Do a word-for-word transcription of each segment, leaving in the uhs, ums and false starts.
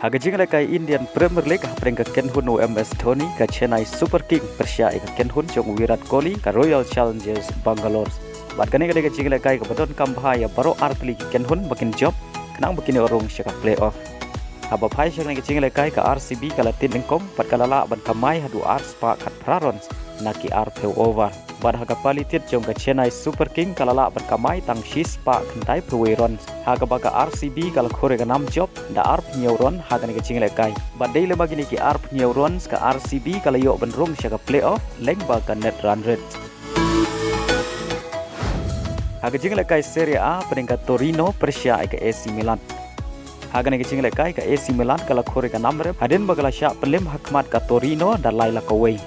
Ha ka jinglehkai Indian Premier League, hapdeng ka kynhun u M S Dhoni, ka Chennai Super King pyrshah ïa ka kynhun jong u Virat Kohli, ka Royal Challengers Bangalore. Bad kane ka dei ka jinglehkai kaba donkam bha ïa baroh artylli ki kynhun ba kin jop khnang ba kin ïoh rung sha ka playoff. Haba phai sha kane ka jinglehkai, ka R C B ka la tied nyngkong bad ka la lah ban kamai haduh ar spah khatphra runs na ki arphew over. Bad ha ka pali tied jong ka Chennai Super King ka la lah ban kamai tang shi spah khyndai phew wei runs, ha kaba ka R C B ka la khur ïa ka nam jop da arphew hynñiew run ha kane ka jinglehkai. Bad dei lem bad kine ki arphew hynñiew runs, ka R C B ka la ïoh ban rung sha ka playoff lyngba ka net run rate. Ha ka jinglehkai Serie A, hapdeng ka Torino pyrshah ïa ka A C Milan. Ha kane ka jinglehkai, ka A C Milan ka la khur ïa ka nam rem hadien ba ka la shah pynlem ha khmat ka Torino da lai la kawei.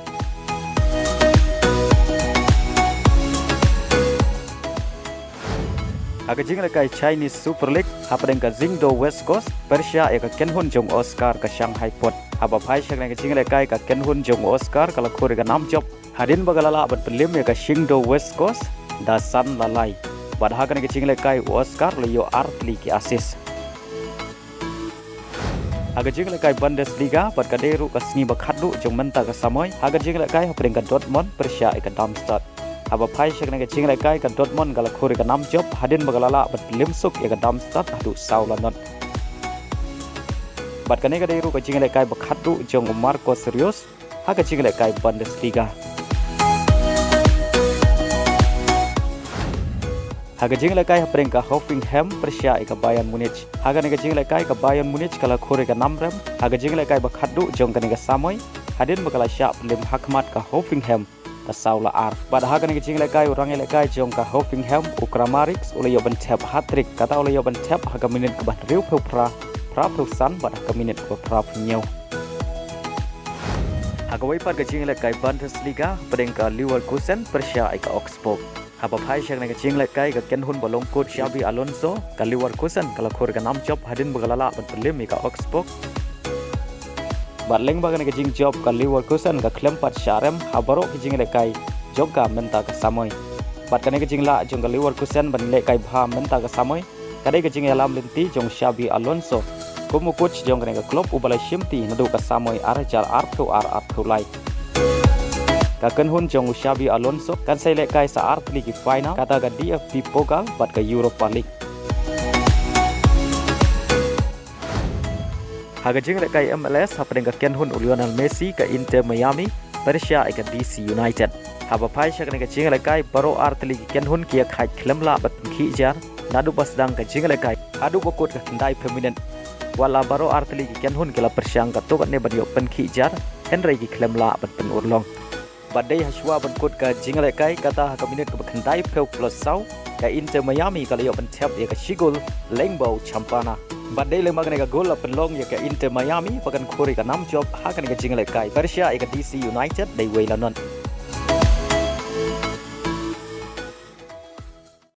Ha ka jinglehkai Chinese Super League, hapdeng ka Chengdu West Coast pyrshah ïa ka kynhun jong u Oscar, ka Shanghai Pot. Haba phai sha kane ka jinglehkai, ka kynhun jong u Oscar ka la khur ïa ka nam jop hadien ba ka la lah ban pynlem ïa ka Chengdu West Coast da san la lai. Bad ha kane ka jinglehkai, u Oscar u la ïoh artylli ki assist. Ha ka jinglehkai Bundesliga, bad ka dei ruh ka sngi ba khatduh jong mynta ka samoi, ha ka jinglehkai hapdeng ka Dortmund pyrshah ïa ka Darmstadt. Haba phai sha kane ka jinglehkai, ka Dortmund ka la khur ïa ka nam jop hadien ba ka la lah ban pynlem suk ïa ka Darmstadt haduh saw la not. Bad kane ka dei ruh ka jinglehkai ba khatduh jong u Marcos Reus ha ka jinglehkai Bundesliga. Ha ka jinglehkai hapdeng ka Hoffenheim pyrshah ïa ka Bayern Munich. Ha kane ka jinglehkai, ka Bayern Munich ka la khur ïa ka nam rem ha ka jinglehkai ba khatduh jong kane ka samoi hadien ba ka la shah pynlem ha khmat ka Hoffenheim da saw la ar. Bad ha kane ka jinglehkai, u rangïalehkai jong ka Hoffenheim, u Kramaric, u la ïoh ban thep hat-trick, kata u la ïoh ban thep ha ka minit kaba hynriewphew phra, phraphew san bad ha ka minit kaba phraphew hynñiew. Ha kawei pat ka jinglehkai Bundesliga, hapdeng ka Leverkusen pyrshah ïa ka Augsburg. Haba phai sha kane ka jinglehkai, ka kynhun ba long coach Xabi Alonso, ka Leverkusen ka la khur ïa ka nam jop hadien ba ka la lah ban pynlem ïa ka Augsburg. Bad lyngba kane ka jingjop, ka Leverkusen ka khlem pat shah rem ha baroh ki jinglehkai jong ka mynta ka samoi. Bad kane ka jinglah jong ka Leverkusen ban lehkai bha mynta ka samoi ka dei ka jingïalam lynti jong u Xabi Alonso kum u coach jong kane ka club, uba la shimti naduh ka samoi ar hajar arphew ar arphew lai. Ka kynhun jong u Xabi Alonso kan sa ïalehkai sa artylli ki final, kata ka D F B Pokal bad ka Europa League. Ha ka jinglehkai M L S, hapdeng ka kynhun u Lionel Messi, ka Inter Miami pyrshah ïa ka D C United. Haba phai sha kane ka jinglehkai, baroh artylli ki kynhun ki ïakhaid khlem lah ban pynkhih jar naduh ba sdang ka jinglehkai haduh ba kut ka khyndaiphew minit. Wat la baroh artylli ki kynhun ki la pyrshang katto katne ban ïoh pynkhih jar, hynrei ki khlem lah ban pynurlong. Bad dei hashwa ban kut ka jinglehkai, kata ha ka minit kaba khyndaiphew plus saw, ka Inter Miami ka la ïoh ban thep ïa ka shi gol lyngba u Campana. Bad dei lyngba kane ka gol la pynlong ïa ka Inter Miami ba kan khur ïa ka nam jop ha kane ka jinglehkai pyrshah ïa ka D C United da iwei la not.